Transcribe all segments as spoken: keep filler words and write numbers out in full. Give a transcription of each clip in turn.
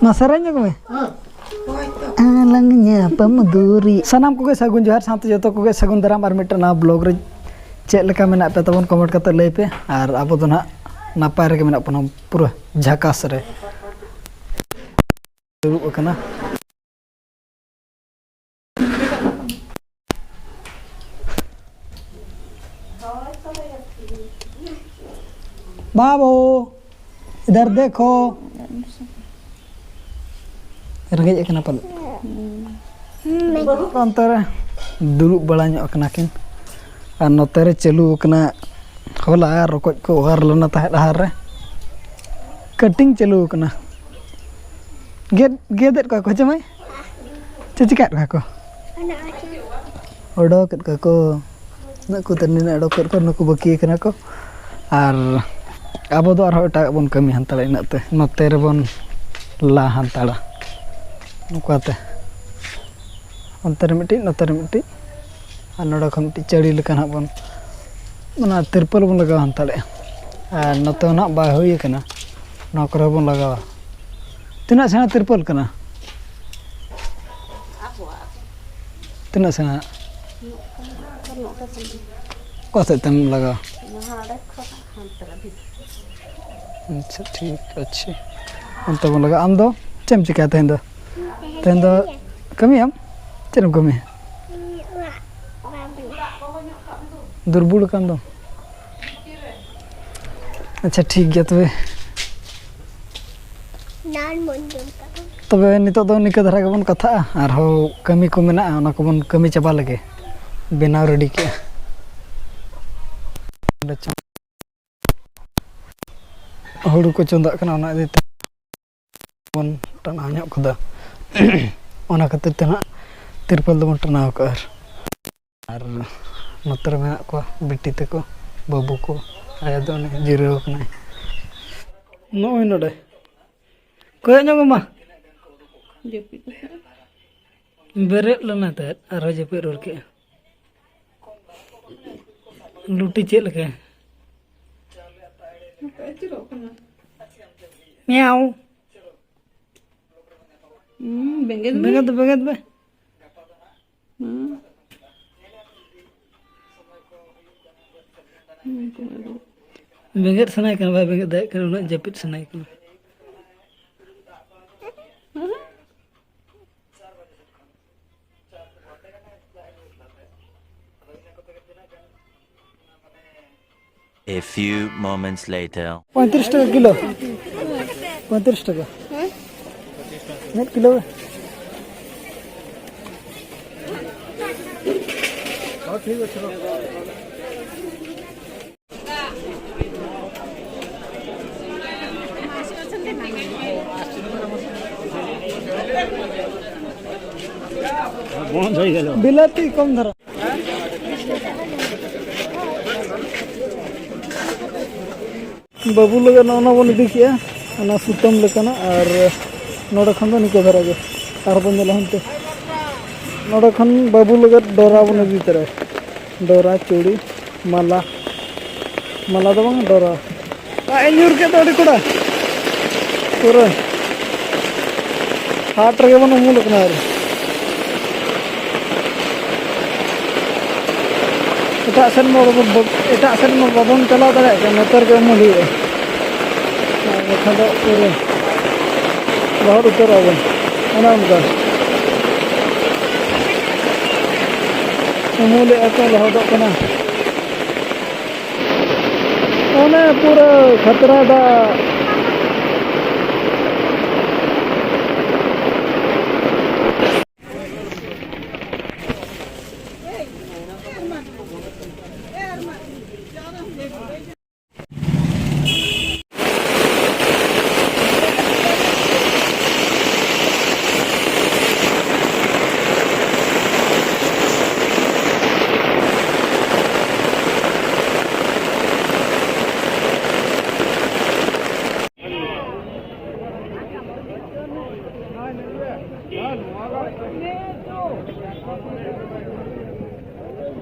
ᱢᱟ ᱥᱮᱨᱮᱧ ᱧᱚᱜ ᱢᱮ᱾ ᱟᱞᱟᱝ ᱧᱟᱯᱟᱢ ᱫᱩᱨᱤ᱾ ᱥᱟᱱᱟᱢ ᱠᱚᱜᱮ ᱥᱟᱹᱜᱩᱱ ᱡᱚᱦᱟᱨ, ᱥᱟᱶᱛᱮ ᱡᱚᱛᱚ ᱠᱚᱜᱮ ᱥᱟᱹᱜᱩᱱ ᱫᱟᱨᱟᱢ᱾ ᱟᱨ ᱢᱤᱫᱴᱟᱝ ᱱᱟᱣᱟ ᱵᱞᱚᱜ ᱨᱮ ᱪᱮᱫ ᱞᱮᱠᱟ ᱢᱮᱱᱟᱜ ᱯᱮ ᱛᱟᱵᱚᱱ ᱠᱚᱢᱮᱱᱴ ᱠᱟᱛᱮ ᱞᱟᱹᱭ ᱯᱮ᱾ ᱟᱨ ᱟᱵᱚ ᱫᱚ ᱱᱟᱦᱟᱜ ᱱᱟᱯᱟᱭ ᱨᱮᱜᱮ ᱢᱮᱱᱟᱜ ᱵᱚᱱᱟ, ᱯᱩᱨᱟᱹ ᱡᱷᱟᱠᱟᱥ ᱨᱮ ᱫᱩᱲᱩᱵ ᱟᱠᱟᱱᱟ᱾ ᱵᱟᱹᱵᱩ, ᱤᱫᱷᱟᱨ ᱫᱮᱠᱷᱳ᱾ ᱨᱮᱸᱜᱮᱡ ᱟᱠᱟᱱᱟ ᱯᱟᱞᱮ᱾ ᱚᱱᱛᱮ ᱨᱮ ᱫᱩᱲᱩᱵ ᱵᱟᱲᱟ ᱧᱚᱜ ᱟᱠᱟᱱᱟ ᱠᱤᱱ᱾ ᱟᱨ ᱱᱚᱛᱮ ᱨᱮ ᱪᱟᱹᱞᱩ ᱟᱠᱟᱱᱟ ᱦᱚᱞᱟ ᱨᱚᱠᱚᱡ ᱠᱚ ᱚᱣᱟᱨ ᱞᱮᱱᱟ ᱛᱟᱦᱮᱸᱫ ᱟᱦᱟᱨ ᱨᱮ᱾ ᱠᱟᱴᱤᱝ ᱪᱟᱹᱞᱩ ᱟᱠᱟᱱᱟ᱾ ᱜᱮᱫ, ᱜᱮᱫᱮᱫ ᱠᱚᱣᱟ ᱠᱚ ᱦᱮᱸ ᱪᱮ ᱢᱟᱹᱭ? ᱪᱮᱫ ᱪᱤᱠᱟᱹᱭᱮᱫ ᱠᱚᱣᱟ ᱠᱚ? ᱚᱰᱚᱠᱮᱫ ᱠᱚᱣᱟ ᱠᱚ᱾ ᱩᱱᱟᱹᱜ ᱠᱚ ᱛᱟᱹᱱᱤ ᱚᱰᱚᱠᱮᱫ ᱠᱚᱣᱟ, ᱱᱩᱠᱩ ᱵᱟᱹᱠᱤ ᱠᱟᱱᱟ ᱠᱚ᱾ ᱟᱨ ᱟᱵᱚ ᱫᱚ ᱟᱨᱦᱚᱸ ᱮᱴᱟᱜᱟᱜ ᱵᱚᱱ ᱠᱟᱹᱢᱤ ᱦᱟᱛᱟᱲᱟ, ᱤᱱᱟᱹᱜ ᱛᱮ ᱱᱚᱛᱮ ᱨᱮᱵᱚᱱ ᱞᱟ ᱦᱟᱛᱟᱲᱟ᱾ ᱱᱚᱝᱠᱟᱛᱮ ᱚᱱᱛᱮ ᱨᱮ ᱢᱤᱫᱴᱤᱡ, ᱱᱚᱛᱮ ᱨᱮ ᱢᱤᱫᱴᱤᱡ, ᱟᱨ ᱱᱚᱰᱮ ᱠᱷᱚᱱ ᱢᱤᱫᱴᱤᱡ ᱪᱟᱹᱲᱤ ᱞᱮᱠᱟ ᱱᱟᱦᱟᱜ ᱵᱚᱱ, ᱚᱱᱟ ᱛᱤᱨᱯᱚᱞ ᱵᱚᱱ ᱞᱟᱜᱟᱣ ᱦᱟᱛᱟᱲᱮᱜᱼᱟ᱾ ᱟᱨ ᱱᱚᱛᱮ ᱦᱚᱸ ᱱᱟᱦᱟᱜ ᱵᱟᱭ ᱦᱩᱭ ᱟᱠᱟᱱᱟ, ᱱᱚᱣᱟ ᱠᱚᱨᱮ ᱦᱚᱸᱵᱚᱱ ᱞᱟᱜᱟᱣᱟ᱾ ᱛᱤᱱᱟᱹᱜ ᱥᱮᱬᱟ ᱛᱤᱨᱯᱚᱞ ᱠᱟᱱᱟ? ᱛᱤᱱᱟᱹᱜ ᱥᱮᱬᱟ? ᱚᱠᱟ ᱥᱮᱫ ᱛᱮᱢ ᱞᱟᱜᱟᱣᱟ? ᱟᱪᱪᱷᱟ, ᱴᱷᱤᱠ ᱟᱪᱷᱮ᱾ ᱚᱱᱛᱮ ᱵᱚᱱ ᱞᱟᱜᱟᱣᱟ᱾ ᱟᱢ ᱫᱚ ᱪᱮᱫ ᱮᱢ ᱪᱤᱠᱟᱹᱭᱟ ᱛᱮᱦᱮᱧ ᱫᱚ? ᱛᱮᱦᱮᱧ ᱫᱚ ᱠᱟᱹᱢᱤᱭᱟᱢ? ᱪᱮᱫ ᱮᱢ ᱠᱟᱹᱢᱤᱭᱟ? ᱫᱩᱨᱵᱩᱞ ᱟᱠᱟᱱ ᱫᱚ᱾ ᱟᱪᱪᱷᱟ, ᱴᱷᱤᱠ ᱜᱮᱭᱟ ᱛᱚᱵᱮ᱾ ᱛᱚᱵᱮ ᱱᱤᱛᱚᱜ ᱫᱚ ᱱᱤᱝᱠᱟᱹ ᱫᱷᱟᱨᱟ ᱜᱮᱵᱚᱱ ᱠᱟᱛᱷᱟᱜᱼᱟ, ᱟᱨᱦᱚᱸ ᱠᱟᱹᱢᱤ ᱠᱚ ᱢᱮᱱᱟᱜᱼᱟ, ᱚᱱᱟ ᱠᱚᱵᱚᱱ ᱠᱟᱹᱢᱤ ᱪᱟᱵᱟ ᱞᱮᱜᱮ, ᱵᱮᱱᱟᱣ ᱨᱮᱰᱤ ᱠᱮᱜᱼᱟ᱾ ᱦᱩᱲᱩ ᱠᱚ ᱪᱚᱸᱫᱟᱜ ᱠᱟᱱᱟ, ᱚᱱᱟ ᱤᱫᱤ ᱛᱮ ᱵᱚᱱ ᱴᱟᱱᱟᱣ ᱧᱚᱜ ᱠᱟᱫᱟ᱾ ᱚᱱᱟ ᱠᱷᱟᱹᱛᱤᱨ ᱛᱮ ᱱᱟᱦᱟᱜ ᱛᱤᱨᱯᱚᱞ ᱫᱚᱵᱚᱱ ᱴᱟᱱᱟᱣ ᱠᱟᱜᱼᱟ᱾ ᱟᱨ, ᱟᱨ ᱱᱚᱛᱮ ᱨᱮ ᱢᱮᱱᱟᱜ ᱠᱚᱣᱟ ᱵᱤᱴᱤ ᱛᱟᱠᱚ, ᱵᱟᱹᱵᱩ ᱠᱚ᱾ ᱟᱭᱳ ᱫᱚ ᱚᱱᱮ ᱡᱤᱨᱟᱹᱣ ᱠᱟᱱᱟᱭ᱾ ᱱᱚᱜᱼᱚᱭ ᱱᱚᱰᱮ᱾ ᱠᱚᱭᱚᱜ ᱧᱚᱜ ᱢᱟ᱾ ᱡᱟᱹᱯᱤᱫ ᱟᱠᱟᱫ᱾ ᱵᱮᱨᱮᱫ ᱞᱮᱱᱟᱭ ᱛᱟᱦᱮᱸᱫ, ᱟᱨᱦᱚᱸ ᱡᱟᱹᱯᱤᱫ ᱨᱩᱣᱟᱹᱲ ᱠᱮᱜᱼᱟ᱾ ᱞᱩᱴᱤ ᱪᱮᱫ ᱞᱮᱠᱟ? ᱱᱚᱛᱮ ᱟᱹᱪᱩᱨᱚᱜ ᱠᱟᱱᱟ᱾ ᱢᱮᱣ᱾ ᱦᱩᱸ, ᱵᱮᱸᱜᱮᱫ ᱢᱮ᱾ ᱵᱮᱸᱜᱮᱫ ᱫᱚ ᱵᱮᱸᱜᱮᱫ ᱢᱮ᱾ ᱦᱩᱸ᱾ ᱵᱮᱸᱜᱮᱫ ᱥᱟᱱᱟᱭᱮ ᱠᱟᱱᱟ, ᱵᱟᱭ ᱵᱮᱸᱜᱮᱫ ᱫᱟᱲᱮᱭᱟᱜ ᱠᱟᱱᱟ, ᱩᱱᱟᱹᱜ ᱡᱟᱹᱯᱤᱫ ᱥᱟᱱᱟᱭᱮ ᱠᱟᱱᱟ᱾ A few moments later. ᱯᱚᱸᱭᱛᱨᱤᱥ ᱴᱟᱠᱟ ᱠᱤᱞᱳ᱾ ᱯᱚᱸᱭᱛᱨᱤᱥ ᱴᱟᱠᱟ᱾ ᱢᱤᱫ ᱠᱤᱞᱳ᱾ ᱵᱤᱞᱟᱹᱛᱤ ᱠᱚᱢ ᱫᱷᱟᱨᱟ᱾ ᱵᱟᱹᱵᱩ ᱞᱟᱹᱜᱤᱫ ᱱᱚᱜᱼᱚ ᱱᱚᱣᱟ ᱵᱚᱱ ᱤᱫᱤ ᱠᱮᱜᱼᱟ, ᱚᱱᱟ ᱥᱩᱛᱟᱹᱢ ᱞᱮᱠᱟᱱᱟᱜ, ᱟᱨ ᱱᱚᱰᱮ ᱠᱷᱚᱱ ᱫᱚ ᱱᱤᱝᱠᱟᱹ ᱫᱷᱟᱨᱟ ᱜᱮ᱾ ᱟᱨ ᱵᱚᱱ ᱧᱮᱞᱟ ᱦᱟᱱᱛᱮ, ᱱᱚᱰᱮ ᱠᱷᱚᱱ ᱵᱟᱹᱵᱩ ᱞᱟᱹᱜᱤᱫ ᱰᱚᱨᱟ ᱵᱚᱱ ᱤᱫᱤ ᱛᱚᱨᱟᱭᱟ, ᱰᱚᱨᱟ, ᱪᱩᱲᱤ, ᱢᱟᱞᱟ, ᱢᱟᱞᱟ ᱫᱚ ᱵᱟᱝ, ᱰᱚᱨᱟ᱾ ᱫᱟᱜ ᱮ ᱧᱩᱨ ᱠᱮᱫ ᱫᱚ ᱟᱹᱰᱤ ᱠᱚᱲᱟ᱾ ᱯᱩᱨᱟᱹ ᱦᱟᱴ ᱨᱮᱜᱮ ᱵᱚᱱ ᱩᱢᱩᱞ ᱠᱟᱱᱟ ᱟᱨ ᱮᱴᱟᱜ ᱥᱮᱫ ᱢᱟ ᱵᱟᱵᱚᱱ, ᱮᱴᱟᱜ ᱥᱮᱫ ᱢᱟ ᱵᱟᱵᱚᱱ ᱪᱟᱞᱟᱣ ᱫᱟᱲᱮᱭᱟᱜ ᱠᱟᱱᱟ, ᱱᱚᱛᱮ ᱨᱮᱜᱮ ᱩᱢᱩᱞ ᱦᱩᱭᱩᱜᱼᱟ᱾ ᱟᱨ ᱵᱟᱠᱷᱟᱱ ᱫᱚ ᱯᱩᱨᱟᱹ ᱞᱚᱦᱚᱫ ᱩᱛᱟᱹᱨᱚᱜᱼᱟ ᱵᱚᱱ᱾ ᱚᱱᱮ ᱚᱱᱠᱟ ᱩᱢᱩᱞᱮᱜᱼᱟ ᱠᱚ, ᱞᱚᱦᱚᱫᱚᱜ ᱠᱟᱱᱟ᱾ ᱚᱱᱮ ᱯᱩᱨᱟᱹ ᱠᱷᱟᱛᱨᱟ ᱫᱟᱜ᱾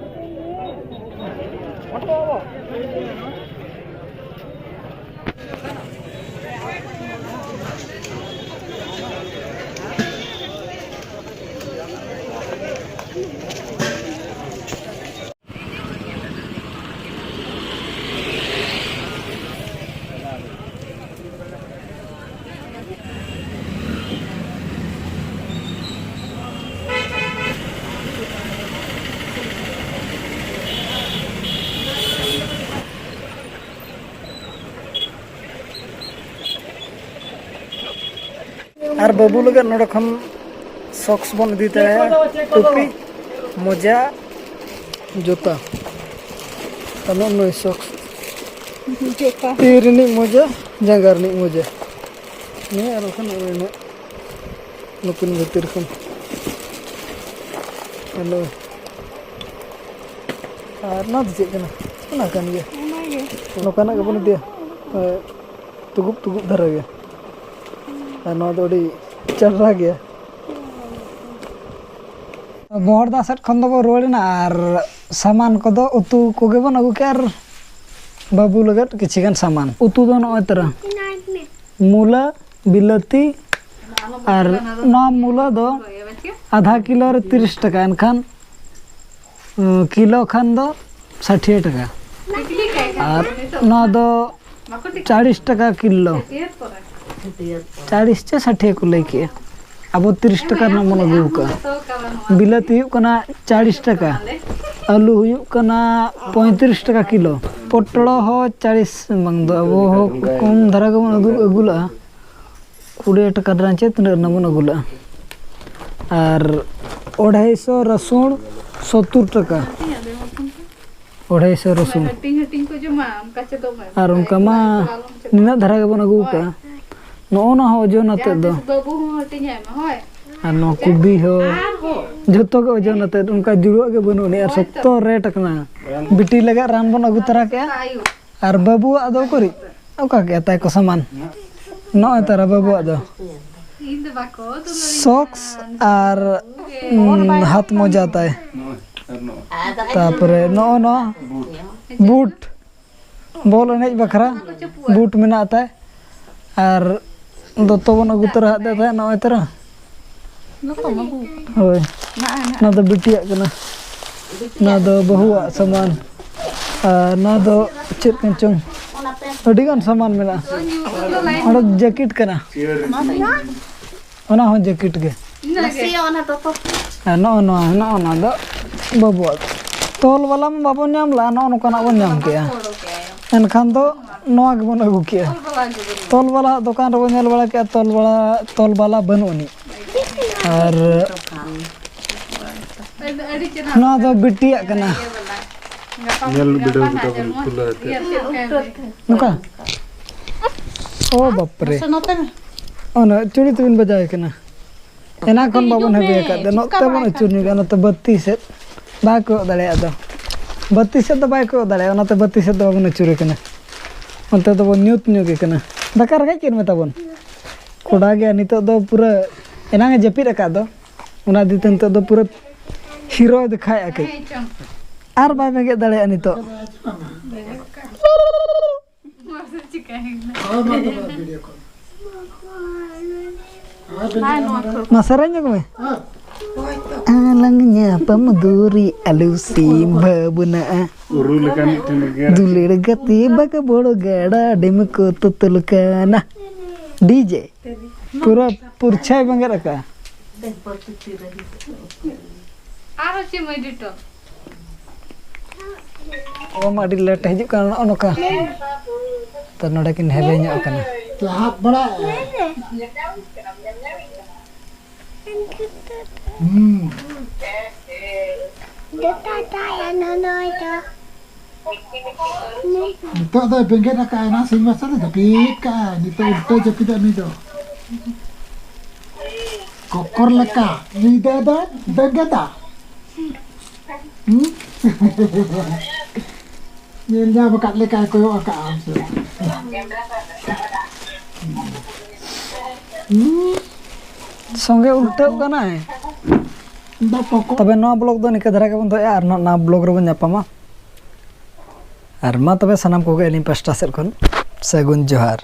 ᱟᱨ ᱵᱟᱹᱵᱩ ᱞᱟᱹᱜᱤᱫ ᱱᱚᱰᱮ ᱠᱷᱚᱱ ᱥᱚᱠᱥ ᱵᱚᱱ ᱤᱫᱤ ᱛᱟᱨᱟᱭᱟ, ᱴᱩᱯᱤ, ᱢᱚᱡᱟ, ᱡᱩᱛᱟ᱾ ᱟᱨ ᱱᱚᱜᱼᱚ ᱱᱩᱭ ᱥᱚᱠᱥ, ᱡᱩᱛᱟ᱾ ᱛᱤ ᱨᱤᱱᱤᱡ ᱢᱚᱡᱟ, ᱡᱟᱸᱜᱟ ᱨᱤᱱᱤᱡ ᱢᱚᱡᱟ᱾ ᱱᱤᱭᱟᱹ ᱟᱨ ᱵᱟᱠᱷᱟᱱ ᱱᱚᱜᱼᱚᱭ ᱱᱟᱜ ᱱᱩᱠᱤᱱ ᱵᱷᱤᱛᱤᱨ ᱠᱷᱚᱱ᱾ ᱦᱮᱞᱳ᱾ ᱟᱨ ᱱᱚᱣᱟ ᱫᱚ ᱪᱮᱫ ᱠᱟᱱᱟ? ᱚᱱᱟ ᱠᱟᱱ ᱜᱮᱭᱟ᱾ ᱚᱱᱟᱜᱮ᱾ ᱱᱚᱝᱠᱟᱱᱟᱜ ᱜᱮᱵᱚᱱ ᱤᱫᱤᱭᱟ᱾ ᱦᱳᱭ᱾ ᱛᱩᱜᱩᱵ ᱛᱩᱜᱩᱵ ᱫᱷᱟᱨᱟ ᱜᱮ᱾ ᱟᱨ ᱱᱚᱣᱟ ᱫᱚ ᱟᱹᱰᱤ ᱪᱮᱦᱨᱟ ᱜᱮᱭᱟ᱾ ᱵᱚᱦᱚᱲᱫᱟ ᱥᱮᱫ ᱠᱷᱚᱱ ᱫᱚᱵᱚ ᱨᱩᱣᱟᱹᱲ ᱮᱱᱟ ᱟᱨ ᱥᱟᱢᱟᱱ ᱠᱚᱫᱚ ᱩᱛᱩ ᱠᱚᱜᱮ ᱵᱚᱱ ᱟᱹᱜᱩ ᱠᱮᱜᱼᱟ ᱟᱨ ᱵᱟᱹᱵᱩ ᱞᱟᱹᱜᱤᱫ ᱠᱤᱪᱷᱤ ᱜᱟᱱ ᱥᱟᱢᱟᱱ᱾ ᱩᱛᱩ ᱫᱚ ᱱᱚᱜᱼᱚᱭ ᱛᱚᱨᱟ ᱢᱩᱞᱟᱹ, ᱵᱤᱞᱟᱹᱛᱤ ᱟᱨ ᱱᱚᱣᱟ ᱢᱩᱞᱟᱹ ᱫᱚ ᱟᱫᱷᱟ ᱠᱤᱞᱳ ᱨᱮ ᱛᱤᱨᱤᱥ ᱴᱟᱠᱟ, ᱮᱱᱠᱷᱟᱱ ᱠᱤᱞᱳ ᱠᱷᱟᱱ ᱫᱚ ᱥᱟᱴᱷᱤᱭᱟᱹ ᱴᱟᱠᱟ᱾ ᱟᱨ ᱱᱚᱣᱟ ᱫᱚ ᱪᱟᱲᱤᱥ ᱴᱟᱠᱟ ᱠᱤᱞᱳ, ᱪᱟᱲᱤᱥ ᱪᱮ ᱥᱟᱴᱷᱤᱭᱟᱹ ᱠᱚ ᱞᱟᱹᱭ ᱠᱮᱜᱼᱟ᱾ ᱟᱵᱚ ᱛᱤᱨᱤᱥ ᱴᱟᱠᱟ ᱨᱮᱱᱟᱜ ᱵᱚᱱ ᱟᱹᱜᱩ ᱟᱠᱟᱫᱼᱟ᱾ ᱵᱤᱞᱟᱹᱛᱤ ᱦᱩᱭᱩᱜ ᱠᱟᱱᱟ ᱪᱟᱲᱤᱥ ᱴᱟᱠᱟ, ᱟᱹᱞᱩ ᱦᱩᱭᱩᱜ ᱠᱟᱱᱟ ᱯᱚᱸᱭᱛᱨᱤᱥ ᱴᱟᱠᱟ ᱠᱤᱞᱳ, ᱯᱚᱴᱲᱚ ᱦᱚᱸ ᱪᱟᱲᱤᱥ, ᱵᱟᱝ ᱫᱚ ᱟᱵᱚ ᱦᱚᱸ ᱠᱚᱢ ᱫᱷᱟᱨᱟ ᱜᱮᱵᱚᱱ ᱟᱹᱜᱩ, ᱟᱹᱜᱩ ᱞᱟᱜᱼᱟ᱾ ᱠᱩᱲᱤ ᱴᱟᱠᱟ ᱨᱮᱱᱟᱜ ᱪᱮᱫ ᱛᱤᱱᱟᱹᱜ ᱨᱮᱱᱟᱜ ᱵᱚᱱ ᱟᱹᱜᱩ ᱞᱟᱜᱼᱟ? ᱟᱨ ᱚᱲᱟᱭᱥᱚ ᱨᱟᱹᱥᱩᱱ, ᱥᱚᱛᱛᱚᱨ ᱴᱟᱠᱟ᱾ ᱚᱲᱟᱭᱥᱚ ᱨᱟᱹᱥᱩᱱ᱾ ᱦᱟᱹᱴᱤᱧ ᱦᱟᱹᱴᱤᱧ ᱠᱚ ᱡᱚᱢᱟ, ᱚᱱᱠᱟ ᱪᱮᱫᱚᱜ ᱢᱮ᱾ ᱟᱨ ᱚᱱᱠᱟ ᱢᱟ ᱮᱠᱞᱟ ᱟᱞᱚᱢ ᱪᱮᱫᱚᱜ᱾ ᱱᱤᱱᱟᱹᱜ ᱫᱷᱟᱨᱟ ᱜᱮᱵᱚᱱ ᱟᱹᱜᱩ ᱦᱳᱭ᱾ ᱠᱟᱜᱼᱟ᱾ ᱱᱚᱜᱼᱚ ᱱᱟ ᱦᱚᱸ ᱳᱡᱚᱱ ᱟᱛᱮᱫ ᱫᱚ᱾ ᱡᱟᱦᱟᱸ ᱛᱤᱥ ᱵᱟᱹᱵᱩ ᱦᱚᱸ ᱦᱟᱹᱴᱤᱧ ᱟᱭ ᱢᱮ, ᱦᱳᱭ᱾ ᱟᱨ ᱱᱚᱣᱟ ᱠᱩᱵᱤ ᱦᱚᱸ᱾ ᱟᱨᱦᱚᱸ᱾ ᱡᱷᱚᱛᱚ ᱜᱮ ᱳᱡᱚᱱ ᱟᱛᱮᱫ, ᱚᱱᱠᱟ ᱡᱩᱲᱩᱣᱟᱜ ᱜᱮ ᱵᱟᱹᱱᱩᱜ ᱟᱹᱱᱤᱡ᱾ ᱟᱨ ᱦᱳᱭ ᱛᱚ᱾ ᱥᱚᱠᱛᱚ ᱨᱮᱴ ᱟᱠᱟᱱᱟ᱾ ᱵᱤᱴᱤ ᱞᱟᱹᱜᱤᱫ ᱨᱟᱱ ᱵᱚᱱ ᱟᱹᱜᱩ ᱛᱚᱨᱟ ᱠᱮᱜᱼᱟ᱾ ᱥᱮᱛᱟᱜ ᱟᱹᱭᱩᱵ᱾ ᱟᱨ ᱵᱟᱹᱵᱩᱣᱟᱜ ᱫᱚ ᱩᱠᱩᱨᱤᱡ? ᱚᱠᱟ ᱠᱮᱜᱼᱟ ᱛᱟᱭ ᱠᱚ ᱥᱟᱢᱟᱱ? ᱱᱚᱜᱼᱚᱭ ᱛᱟᱨᱟ ᱵᱟᱹᱵᱩᱣᱟᱜ ᱫᱚ᱾ ᱤᱧ ᱫᱚ ᱵᱟᱠᱚ ᱫᱩᱞᱟᱹᱲᱤᱧ ᱥᱚᱠᱥ ᱠᱟᱱᱟ᱾ ᱟᱨ, ᱩᱸ, ᱦᱟᱛ ᱢᱚᱡᱟ ᱛᱟᱭ᱾ ᱛᱟᱯᱚᱨᱮ ᱱᱚᱜᱼᱚ ᱱᱚᱣᱟ ᱵᱩᱴ᱾ ᱵᱚᱞ ᱮᱱᱮᱡ ᱵᱟᱠᱷᱨᱟ ᱵᱩᱴ ᱢᱮᱱᱟᱜ ᱛᱟᱭ᱾ ᱟᱨ ᱫᱚᱛᱚ ᱵᱚᱱ ᱟᱹᱜᱩ ᱛᱚᱨᱟ ᱟᱫ ᱛᱟᱦᱮᱸᱫ, ᱱᱚᱜᱼᱚᱭ ᱛᱚᱨᱟ᱾ ᱦᱳᱭ᱾ ᱱᱚᱣᱟ ᱫᱚ ᱵᱤᱴᱤᱭᱟᱜ ᱠᱟᱱᱟ᱾ ᱱᱚᱣᱟ ᱫᱚ ᱵᱟᱹᱦᱩᱣᱟᱜ ᱥᱟᱢᱟᱱ᱾ ᱟᱨ ᱱᱚᱣᱟ ᱫᱚ ᱪᱮᱫ ᱠᱟᱱ ᱪᱚᱝ? ᱟᱹᱰᱤᱜᱟᱱ ᱥᱟᱢᱟᱱ ᱢᱮᱱᱟᱜᱼᱟ᱾ ᱚᱸᱰᱮ ᱡᱮᱠᱮᱴ ᱠᱟᱱᱟ᱾ ᱚᱱᱟ ᱦᱚᱸ ᱡᱮᱠᱮᱴ ᱜᱮ᱾ ᱱᱟᱥᱮᱭᱟᱜ ᱚᱱᱟ ᱫᱚᱛᱚ᱾ ᱟᱨ ᱱᱚᱜᱼᱚ ᱱᱚᱣᱟ, ᱱᱚᱜᱼᱚ ᱱᱚᱣᱟ ᱫᱚ ᱵᱟᱹᱵᱩᱣᱟᱜ᱾ ᱛᱚᱞ ᱵᱟᱞᱟ ᱢᱟ ᱵᱟᱵᱚᱱ ᱧᱟᱢ ᱞᱮᱜᱼᱟ, ᱱᱚᱜᱼᱚ ᱱᱚᱝᱠᱟᱱᱟᱜ ᱵᱚᱱ ᱧᱟᱢ ᱠᱮᱜᱼᱟ᱾ ᱮᱱᱠᱷᱟᱱ ᱫᱚ ᱱᱚᱣᱟ ᱜᱮᱵᱚᱱ ᱟᱹᱜᱩ ᱠᱮᱜᱼᱟ᱾ ᱛᱚᱞ ᱵᱟᱞᱟ ᱫᱚᱠᱟᱱ ᱨᱮᱵᱚᱱ ᱧᱮᱞ ᱵᱟᱲᱟ ᱠᱮᱜᱼᱟ, ᱛᱚᱞ ᱵᱟᱞᱟ, ᱛᱚᱞ ᱵᱟᱞᱟ ᱵᱟᱹᱱᱩᱜ ᱟᱹᱱᱤᱡ᱾ ᱟᱨ ᱱᱚᱣᱟ ᱫᱚ ᱵᱤᱴᱤᱭᱟᱜ ᱠᱟᱱᱟ᱾ ᱧᱮᱞ ᱵᱤᱰᱟᱹᱣ ᱠᱮᱫᱟ ᱵᱚᱱ ᱠᱷᱩᱞᱟᱹᱣ ᱠᱟᱛᱮ᱾ ᱱᱚᱝᱠᱟ? ᱳ ᱵᱟᱯᱨᱮ᱾ ᱢᱟᱥᱮ ᱱᱚᱛᱮ ᱢᱮ᱾ ᱚᱱᱟ ᱪᱩᱲᱤ ᱛᱮᱵᱤᱱ ᱵᱟᱡᱟᱣ ᱠᱟᱱᱟ᱾ ᱮᱱᱟᱝ ᱠᱷᱚᱱ ᱵᱟᱵᱚᱱ ᱦᱤᱡᱩᱜ ᱦᱮᱵᱮ ᱢᱮ, ᱟᱠᱟᱫ ᱫᱮ᱾ ᱪᱮᱫᱠᱟ ᱱᱚᱛᱮ ᱵᱚᱱ ᱵᱟᱭ ᱟᱹᱪᱩᱨ ᱧᱚᱜᱟ, ᱱᱚᱛᱮ ᱵᱟᱹᱛᱤ ᱥᱮᱫ᱾ ᱵᱟᱭ ᱠᱚᱭᱚᱜ ᱫᱟᱲᱮᱭᱟᱜ ᱫᱚ᱾ ᱵᱟᱹᱛᱤ ᱥᱮᱫ ᱫᱚ ᱵᱟᱭ ᱠᱚᱭᱚᱜ ᱫᱟᱲᱮᱭᱟᱜᱼᱟ, ᱚᱱᱟᱛᱮ ᱵᱟᱹᱛᱤ ᱥᱮᱫ ᱫᱚ ᱵᱟᱵᱚᱱ ᱟᱹᱪᱩᱨᱮ ᱠᱟᱱᱟ᱾ ᱚᱱᱛᱮ ᱫᱚᱵᱚᱱ ᱧᱩᱛ ᱧᱚᱜᱮ ᱠᱟᱱᱟ᱾ ᱫᱟᱠᱟ ᱨᱮᱸᱜᱮᱡ ᱠᱮᱫ ᱢᱮ ᱛᱟᱵᱚᱱ᱾ ᱠᱚᱲᱟ ᱜᱮ ᱱᱤᱛᱚᱜ ᱫᱚ ᱯᱩᱨᱟᱹ ᱮᱱᱟᱝ ᱮ ᱡᱟᱹᱯᱤᱫ ᱟᱠᱟᱫ ᱫᱚ, ᱚᱱᱟ ᱤᱫᱤ ᱛᱮ ᱱᱤᱛᱚᱜ ᱫᱚ ᱯᱩᱨᱟᱹ ᱦᱤᱨᱳᱭ ᱫᱮᱠᱷᱟᱭᱮᱫᱼᱟ ᱠᱟᱹᱡ᱾ ᱟᱨ ᱵᱟᱭ ᱵᱮᱸᱜᱮᱫ ᱫᱟᱲᱮᱭᱟᱜᱼᱟ ᱱᱤᱛᱚᱜ᱾ ᱦᱳᱭ, ᱢᱟ ᱛᱚᱵᱮ ᱵᱷᱤᱰᱤᱭᱳ ᱠᱚᱞ᱾ ᱦᱳᱭ, ᱵᱷᱤᱰᱤᱭᱳ ᱠᱚᱞ᱾ ᱢᱟ ᱥᱮᱨᱮᱧ ᱧᱚᱜ ᱢᱮ᱾ ᱦᱮᱸ᱾ ᱟᱞᱟᱝ ᱧᱟᱯᱟᱢ ᱫᱩᱨᱤ ᱟᱞᱩ ᱥᱤᱢ ᱵᱷᱟᱵᱽᱱᱟᱜᱼᱟ᱾ ᱩᱨᱩ ᱞᱮᱠᱟ ᱢᱤᱫᱴᱮᱱ ᱜᱮ᱾ ᱫᱩᱞᱟᱹᱲ ᱜᱟᱛᱮ ᱵᱟᱠᱟ ᱵᱚᱲ ᱜᱟᱰᱟ ᱰᱮᱢ ᱠᱚ ᱛᱩᱛᱩᱞ ᱠᱟᱱᱟ᱾ ᱰᱤᱡᱮ ᱯᱩᱨᱟᱹ ᱯᱩᱨᱪᱷᱟᱭ ᱵᱮᱸᱜᱮᱫ ᱟᱠᱟᱫᱼᱟ᱾ ᱟᱨᱦᱚᱸ ᱪᱮᱫ ᱮᱢ ᱮᱰᱤᱴᱚᱜ? ᱚ ᱢᱟ ᱟᱹᱰᱤ ᱞᱮᱴ ᱦᱤᱡᱩᱜ ᱠᱟᱱᱟ, ᱱᱚᱜᱼᱚ ᱱᱚᱝᱠᱟ᱾ ᱛᱚ ᱱᱚᱰᱮ ᱠᱤᱱ ᱦᱮᱵᱮ ᱧᱚᱜ ᱟᱠᱟᱱᱟ᱾ ᱞᱟᱦᱟ ᱵᱟᱲᱟ᱾ ᱦᱩᱸ᱾ ᱱᱤᱛᱚᱜ ᱫᱚᱭ ᱵᱮᱸᱜᱮᱫ ᱟᱠᱟᱫᱼᱟ, ᱮᱱᱟᱝ ᱥᱤᱧ ᱢᱟᱨᱥᱟᱞ ᱮ ᱡᱟᱹᱯᱤᱫ ᱠᱟᱜᱼᱟ, ᱱᱤᱛᱚᱜ ᱩᱞᱴᱟᱹ ᱡᱟᱹᱯᱤᱫᱟ ᱩᱱᱤ ᱫᱚ᱾ ᱠᱚᱠᱚᱨ ᱞᱮᱠᱟ ᱧᱤᱫᱟᱹ ᱫᱚ ᱵᱮᱸᱜᱮᱫᱟ᱾ ᱦᱩᱸ? ᱧᱮᱞ ᱧᱟᱢ ᱟᱠᱟᱫ ᱞᱮᱠᱟᱭ ᱠᱚᱭᱚᱜ ᱟᱠᱟᱫᱼᱟ ᱟᱢ ᱥᱮᱫ᱾ ᱦᱩᱸ? ᱥᱚᱸᱜᱮ ᱩᱞᱴᱟᱹᱣ ᱠᱟᱱᱟᱭ᱾ ᱫᱟ ᱠᱚᱠᱚ᱾ ᱛᱚᱵᱮ ᱱᱚᱣᱟ ᱵᱞᱚᱜ ᱫᱚ ᱱᱤᱝᱠᱟᱹ ᱫᱷᱟᱨᱟ ᱜᱮᱵᱚᱱ ᱫᱚᱦᱚᱭᱟ, ᱟᱨ ᱱᱟᱦᱟᱜ ᱱᱟᱣᱟ ᱵᱞᱚᱜ ᱨᱮᱵᱚᱱ ᱧᱟᱯᱟᱢᱟ᱾ ᱟᱨ ᱢᱟ ᱛᱚᱵᱮ ᱥᱟᱱᱟᱢ ᱠᱚᱜᱮ ᱟᱹᱞᱤᱧ ᱯᱟᱥᱴᱟ ᱥᱮᱫ ᱠᱷᱚᱱ ᱥᱟᱹᱜᱩᱱ ᱡᱚᱦᱟᱨ᱾